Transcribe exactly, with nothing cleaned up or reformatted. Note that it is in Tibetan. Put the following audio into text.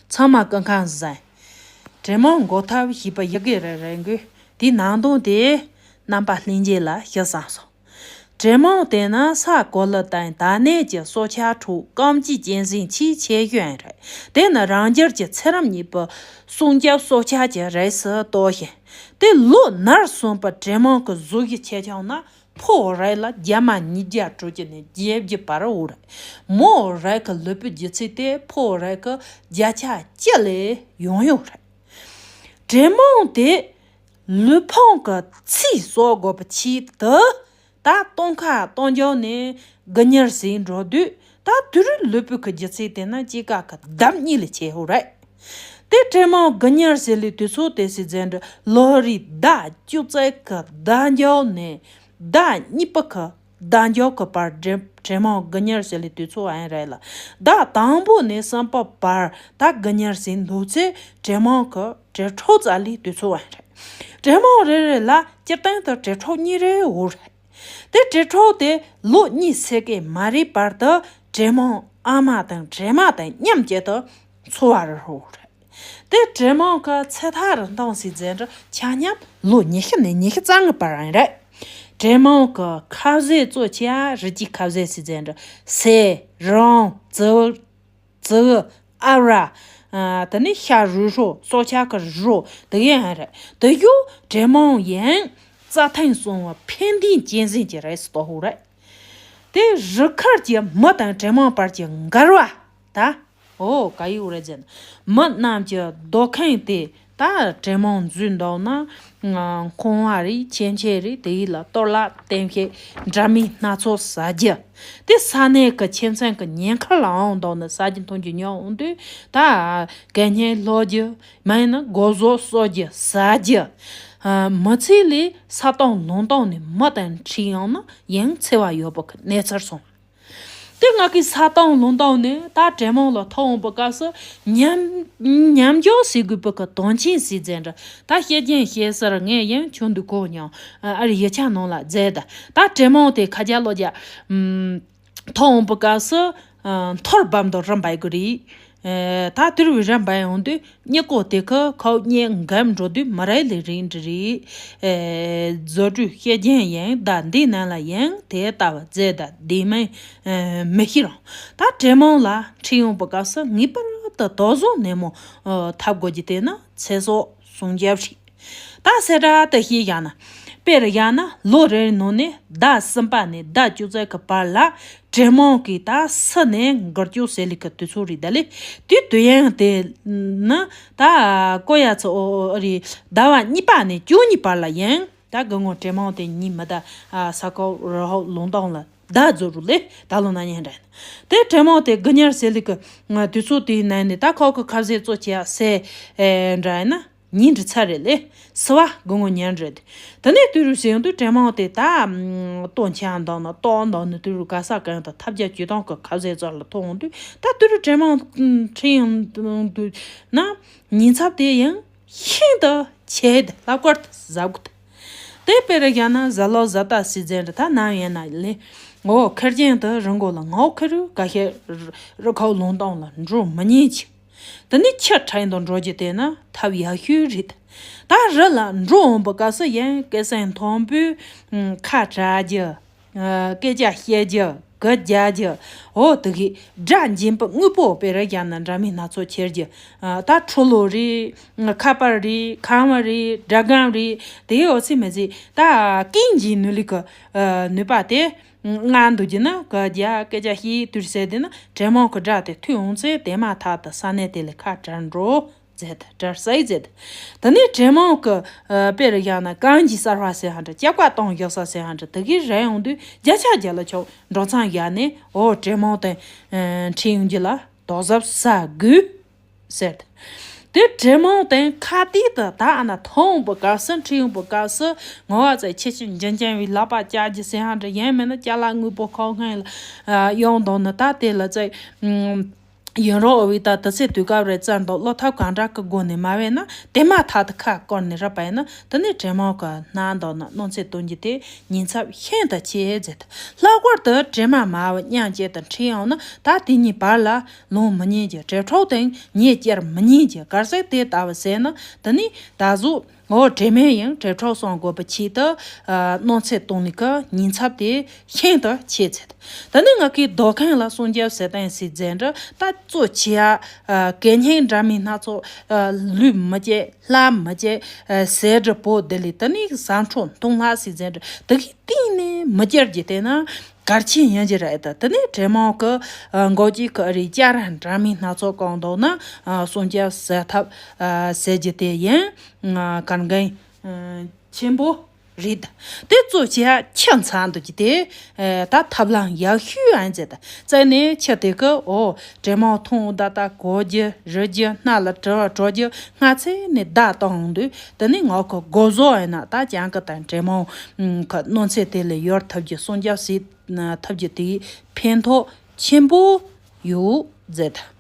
ཚང་མ་སྐུ་ཁམས་བཟང་། དྲེད་མོང་འགོག་ཐབས་ཞེས་པ་ཡི་གེ་རེ་རེ་འགོད་དེའི་ནང་དོན་དེ་རྣམ་པ་ལྷན་རྒྱས་ལ་ཞུ་བསམ་སོང་། དྲེད་མོང་དེ་ནི་ས་གོ་ལ་དང་དར་ནས་ཀྱི་སྲོག་ཆགས་ཁྲོད་སྐམ་སྐྱེས་གཅན་གཟན་ཆེས་ཆེ་ཤོས་རེད། དེ་ནི་རང་རྒྱལ་གྱི་ཚེ་རིང་གཉིས་པོ་སྲུང་སྐྱོབ་སྲོག་ཆགས་ཀྱི་རིགས་སུ་གཏོགས་ཤིང་། དེ་ལོ་ནར་སོན་པའི་དྲེད་མོང་གི་གཟུགས་ཀྱི་ཆེ་ཆུང་ནི། ཕོ་རིགས་ལ་རྒྱ་མ་ཉིས་བརྒྱ་དྲུག་ཅུ་ནས་བརྒྱད་བརྒྱ་བར་ཡོད་རེད། མོ་རིགས་ཀྱི་ལུས་པོའི་ལྗིད་ཚད་དེ་ཕོ་རིགས་ཀྱི་བརྒྱ་ཆ་གཅིག་ལས་ཡང་ཡོད་རེད། དྲེད་མོང་དེ་ལུས་ཕུང་གི་ཚད་གསོ་དགོས་པའི་ཆེད་དུ་ད་སྟོན་ཁ་སྟོན་རྒྱུ་ནས་དགུ་ཉལ་ཟིན་འགྲོ་དུས། ད་དུས་རབས་ལུས་པོའི་གི་ལྗིད་ཚད་དེ་ན་སྐྱེས་སྐར་གི་ལྡབ་གཉིས་ལས་ཆེ་ཡོད་རེད། དེ་དྲེད་མོང་དགུ་ཉལ་ཟིན་ལས་དུས་ཚོད་དེ་སྲིད་ཚན་འདྲ་ལོ་རེའི་ཟླ་བཅུ་གཅིག་གི་ཟླ་མཇུག་ནས་ཟླ་གཉིས་པ་གི་ཟླ་མཇུག་གི་བར་དྲེད་དྲེད་མོང་དགུ་ཉལ་ཟིན་ལས་དུས་ཚོད་ཨེ་རེད་ལ། ཟླ་དང་པོ་ནས་གསུམ་པ་བར་ད་དགུ་ཉལ་ཟིན་འདུག་ཚེ་དྲེད་མོང་གི་དྲིལ་སྒྲོག་རྩ་ལས་དུས་ཚོད་ཨེ་རེད། དྲེད་མོང་རེ་རེ་ལ་སྤྱིར་བཏང་དུ་དྲིལ་སྒྲོག་གཉིས་རེ་ཡོད་རེད། དེ་དྲིལ་སྒྲོག་དེ་ལོ་གཉིས་ཚེ་གའི་མ་རེད་བར་དུ་དྲེད་མོང་ཨ་མ་དང་དྲེད་མ་དང་མཉམ་གཅིག་ཏུ་འཚོ་བ་རོལ་རེད། དེ་དྲེད་མོང་གི་ཚེ་ཐག་རིང་ཐུང་སྲིད་ཚན་འདྲ་ཆ་མཉམ་ལོ་ཉི་ཤུ་ནས་ཉི་ཤུ་རྩ་ལྔའི་བར་ཡིན་རེད། དྲེད་མོང་གི་ཁ་ཟས་གཙོ་ཆེ་བ་རི་སྐྱེས་ཁ་ཟས་སྲིད་ཚན་འདྲ་སེ་རོང་ཙི་བོ། ཙི་ཨ་ར། ཨ། དེ་ནས་ཤ་རུས་སྲོག་སྲོག་ཆགས་ཀྱི་རུས་སྲོག་དེ་ཡང་རེད། དེ་ཡོད་དྲེད་མོང་ཡང་རྩྭ་ཐང་སྲུང་བ་ཕན་བདེའི་གཅན་གཟན་གྱི་རིགས་སུ་གཏོགས་ཧོ་རེད། དེ་རི་ཁུལ་གྱི་མི་དང་དྲེད་མོང་བར་གྱི་འགལ་བ་ད། ཨོ་ག་ཡོད་རེད་ཟེར་ན། མི་རྣམས་ཀྱི་སྡོད་ཁང་དེ་ད་དྲེད་མོང་འཛུལ་འདུག་ན། ཁང་བ་རེད། ཁྱིམ་ཆས་རེད། དེ་ཡིས་ལ་གཏོར་བརླག་གཏན་འཁེལ་འདྲ་མིན་སྣ་ཚོགས་ཟ་རྒྱུ། དེ་ས་གནས་ཀྱི་ཁྱིམ་ཚང་གི་ཉེན་ཁ་ལ་འོང་འདུག་ན་ཟ་རྒྱུ་འཐུང་རྒྱུ་ཉོ་འོང་དུས་ད་གད་སྙིགས་སློག་རྒྱུ། མ་ཡིན་ན་སྒོ་ཟོག་གསོག་རྒྱུ་ཟ་རྒྱུ། མི་ཚེ་ལས་ས་སྟོང་ལུང་སྟོང་ནས་མི་དང་འཁྲིས་ཡོང་ན་ཡང་འཚེ་བ་ཡོད་པ་གི་གནས་ཚུལ་སོང་། དེ་ང་གི་ས་སྟོང་ལུང་སྟོང་ནས་ད་དྲེད་མོང་ལ་ཐོག་འོང་པའི་སྐབས་སུ་མཉམ་མཉམ་འཇོག་བྱེད་དགོས་པའི་གི་དོན་ཆེན་སྲིད་ཚན་འདྲ་ད་བཤད་རྒྱུན་བཤད་སར་ངས་ཡང་ཁྱོད་འདུག་གོ་མྱོང་ཨ་རི་ཡིག་ཆ་ནང་ལ་མཛད་ད། ད་དྲེད་མོང་དེ་ཁ་རྒྱ་ལོ་རྒྱ་ཐོག་འོང་པའི་སྐབས་སུ་མཐོར་བབས་འདུག་རིམ་པ་ཡི་གི་རེད། ད་དུར་བའི་རིམ་པ་ཡོང་དུས། སྙིང་གོ་དེ་ཁ་ཁའུ་སྙིང་འགམ་འགྲོ་དུས་མི་རེ་ལས་རིང་འདྲ་རེད། ཨེ། རྫུ་འཕྲུལ་བཤད་རྒྱུན་ཡང་ད་འདི་ནང་ལ་ཡང་དེ་ལྟ་བ་མཛད་ད་དེ་མིན་ཨེ། མི་ཤེས་རང་། ད་དྲེད་མོང་ལ་འཁྲིད་ཡོང་པའི་སྐབས་སུ་ངེས་པར་དུ་དོགས་ཟོན་ནན་མོ་ཨེ། ཐབས་དགོས་ཀྱི་དེ་ནི་ཚེ་སྲོག་སྲུང་སྐྱོབ་རེད། ད་གསལ་བསྒྲགས་དེ་ཞིག་བཞག་ན། དཔེར་བཞག་ན་ལོ་རེའི་ནང་ནས་ཟླ་གསུམ་པ་ནས་ཟླ་བཅུ་གཅིག་གི་བར་ལ། དྲེད་མོང་གིས་ད་སུ་ནས་འགུལ་སྐྱོད་བྱེད་ལུགས་ཀྱི་དུས་ཚོད་རེད་ད་ལེ། དེ་དུས་ཡུན་དེ་ནི་ད་ཀོ་ཡ་ཚོ་ཨོ་རེད། ཟླ་བ་གཉིས་པ་ནས་བཅུ་གཉིས་བར་ལ་ཡིན། ད་དགུང་ངོ་དྲེད་མོང་དེ་ཉིད་མི་ད་ས་ཁོག་རི་ཧོག་ལུང་སྟོང་ལ་ད་རྫོགས་རུ་ལེ་ད་ལོ་ན་ཉན་འདྲ་ཡིན། དེ་དྲེད་མོང་དེ་དགུ་ཉལ་ཟེར་ལུགས་ཀྱི་དུས་ཚོད་དེའི་ནང་ནས་ད་ཁོག་གི་ཁ་ཟས་གཙོ་ཆེ་ཡ་སེ་འདྲ་ཡིན་ན། ཉིན་འདྲ་ཚར་རེད་ལེ། སི་བ་དགུང་ངོ་ཉལ་རེད། དེ་ནས་དུས་རུ་ཟིན་དུས་དྲེད་མོང་དེ་ད། ལྟོ་འཆང་འདང་ན་ལྟོགས་འདང་ན་དུས་རུ་ག་ས་གང་དུ་ཐབས་བརྒྱ་ཇུས་སྟོང་གི་ཁ་ཟས་ཚོ་ལ་ཐོག་འོང་དུས་ད་དུས་རུ་དྲེད་མོང་ཁྲིད་ཡོང་དུས་ན་ཉིན་ཚབ་དེ་ཡང་ཤིན་ཏུ་ཆེ་དེ་ལྷག་པར་དུ་གཟབ་དགོས་དེ། དཔེར་བཞག་ན་གཟའ་ལོ་གཟའ་སྟག་སྲིད་ཚན་འདྲ་ད་ནམ་ཡིན་ན་ལེ། འོ་ཁེར་རྐྱང་དུ་རི་མགོ་ལ་ངའོ་ཁེར་རུ་ག་ཤེད་རི་ཁ་ལུང་སྟོང་ལ་འགྲོ་མི་ཉན་ཅིག་དེ་ནི་ཆུ་ཁྲིད་དང་འགྲོ་རྒྱུ་དེ་ནི་ཐབས་ཡག་ཤོས་རེད། ད་རི་ལ་འགྲོ་འོང་པའི་སྐབས་སུ་ཡང་སྐད་གསེང་མཐོན་པོས་ཁ་གྲག་རྒྱུ། སྐད་ཆ་བཤད་རྒྱུ། གུ་རྒྱག་རྒྱུ། འོ་དེ་གི་སྒྲ་འབྱིན་པའི་དངོས་པོ་དཔེ་ར་བཞག་ན་འདྲ་མིན་སྣ་ཚོགས་ཁྱེར་རྒྱུ། ད་འཕྲོ་ལོ་རེད། ཁ་པར་རེད། ཁང་བ་རེད། སྒྲ་སྒམ་རེད། དེ་འོ་ཚིག་མི་ཚིག་ད་རྐྱེན་གྱི་ནུས་ལུགས་ཀྱི་ནུས་པ་དེ། ང་འདུག་རྒྱུ་ན་ག་རྒྱ་སྐད་ཆ་ཤེས་དུས་ཟེར་དེ་ན་དྲེད་མོང་གི་སྒྲ་དེ་ཐོས་འོང་ཚེ་དེ་མ་ཐག་ཏུ་ས་གནས་དེ་ལས་ཁ་བྲལ་འགྲོ་མཛད་དེ་བྲལ་སའི་མཛད་དེ། དེ་ནས་དྲེད་མོང་གི་དཔེ་རུ་བཞག་ན་གངས་ཀྱི་གསར་བ་ཟེར་ཧ་འདྲ་སྐྱབས་ཀ་གཏོང་བཞག་ས་ཟེར་ཧ་འདྲ་དེ་གི་རེ་ཡོང་དུས་བརྒྱ་ཆ་བརྒྱ་ལ་ཆོག་འགྲོ་མཚམས་བཞག་ནས་འོ་དྲེད་མོང་དེ་འཁྲིད་ཡོང་རྒྱུ་ལ་དོགས་གཟབ་ཟ་དགོས། ཟེར་ཏེ། དེ་དྲེད་མོང་དེ་ཁ་ཏིག་ཏུ་ད་ཨ་ན་ཐོན་པའི་སྐབས་སུ་འཁྲིད་ཡོང་པའི་སྐབས་སུ་ངོ་བ་ཚོས་ཁྱི་ཤི་འཇིན་ཅན་བའི་ལག་པ་བཅག་རྒྱུ་ཟེར་ཧ་འདྲ་ཡིན་མིན་ན་ཅ་ལག་དངོས་པོ་ཁོག་ཁང་ལ་ཡོང་དང་ནི་ད་དེ་ལ་ཚོས་ ཡིན་རུང་འོ་བའི་ད་དུ་ཚེ་དུས་སྐབས་རེ་བཙལ་འདུག་བློ་ཐབས་གང་དྲག་གི་སྒོ་ནས་མ་བས་ན་དེ་མ་ཐག་ཏུ་ཁ་བསྐོར་ནས་རབ་པ་ཡིན་ན་དེ་ནས་དྲེད་མོང་གི་སྣ་འདོགས་ན་གནོད་འཚེ་གཏོང་རྒྱུ་དེ་ཉེན་ཚབས་ཤིན་ཏུ་ཆེ་ཟེར། ལྷག་པར་དུ་དྲེད་མ་མ་བུ་མཉམ་བཅས་དང་འཁྲིས་ཡོང་ན་ད་དེ་གཉིས་བར་ལ་ལོང་མི་ཉན་གྱི་དྲེད་ཕྲུག་དང་ཉེ་བཅར་མི་ཉན་གྱི་གར་སོགས་དེ་ལྟ་བུ་ཟེར་ན་དེ་ནས་ད་གཟོད། འོ་དྲེད་མོང་ཡང་དྲེད་ཕྲུག་སྲུང་དགོས་པའི་ཆེད་དུ་ཨ་གནོད་འཚེ་གཏོང་ནི་ཀ་ཉེན་ཚབས་དེ་ཤིན་ཏུ་ཆེ་ཚེ། ད་ནི་ང་གིས་སྡོད་ཁང་ལ་སྲུང་སྐྱོབ་ཟེར་སྟངས་སྲིད་འཛིན་འདྲ་ད་གཙོ་ཆེ་ཨ་གད་སྙིགས་འདྲ་མིན་སྣ་ཚོགས་ཨ་ལུད་མི་བྱེད་ལྷ་མི་བྱེད་ཨ་ཟས་འདྲ་པོ་དེ་ལས་ད་ནི་ཟ་འཕྲོ་མཐོང་ལྷ་སྲིད་འཛིན་འདྲ་དེ་གི་གཏིང་ནས་མི་བསྐྱུར་གྱི་བལྟས་ན་གལ་ཆེན་ཡིན་གྱི་རེད། ད་དེ་ནས་དྲེད་མོང་གི་ཨ་མགོ་སྐྱེས་ཀྱི་རིགས་བྱ་ར་འདྲ་མིན་སྣ་ཚོགས་གང་འདུག་ན་ཨ་སྲུང་སྐྱོབ་ཟེར་ཐབས་ཨ་ཟེར་གྱི་དེ་ཡིན་ཨ་གལ་འགངས་ཨ་ཆེན་པོ་རེད། དེ་གཙོ་ཆེ་ཁྱི་ཚང་འདུག་གི་དེ་ཨ་ད་ཐབས་ལམ་ཡག་ཤོས་ཨ་མཛད་ད་བཙལ་ནས་ཁྱི་དེ་གི་འོ་དྲེད་མོང་མཐོང་ད་ད་གོ་རྒྱུ་རི་རྒྱུ་སྣ་ལ་དྲི་བ་དྲོ་རྒྱུ་སྔ་ཚེ་ནས་བདག་གཏོང་འདུག་དེ་ནས་ང་ཁོ་སྒོ་ཟོག་ཡིན་ན་ད་ཅང་གི་ད་དྲེད་མོང་གི་གནོད་འཚེ་དེ་ལས་ཡོལ་ཐབས་ཀྱི་སྲུང་སྐྱོབ་བྱེད་ཐབས་ཀྱི་དེའི་ཕན་ཐོགས་ཆེན་པོ་ཡོད་མཛད་ད།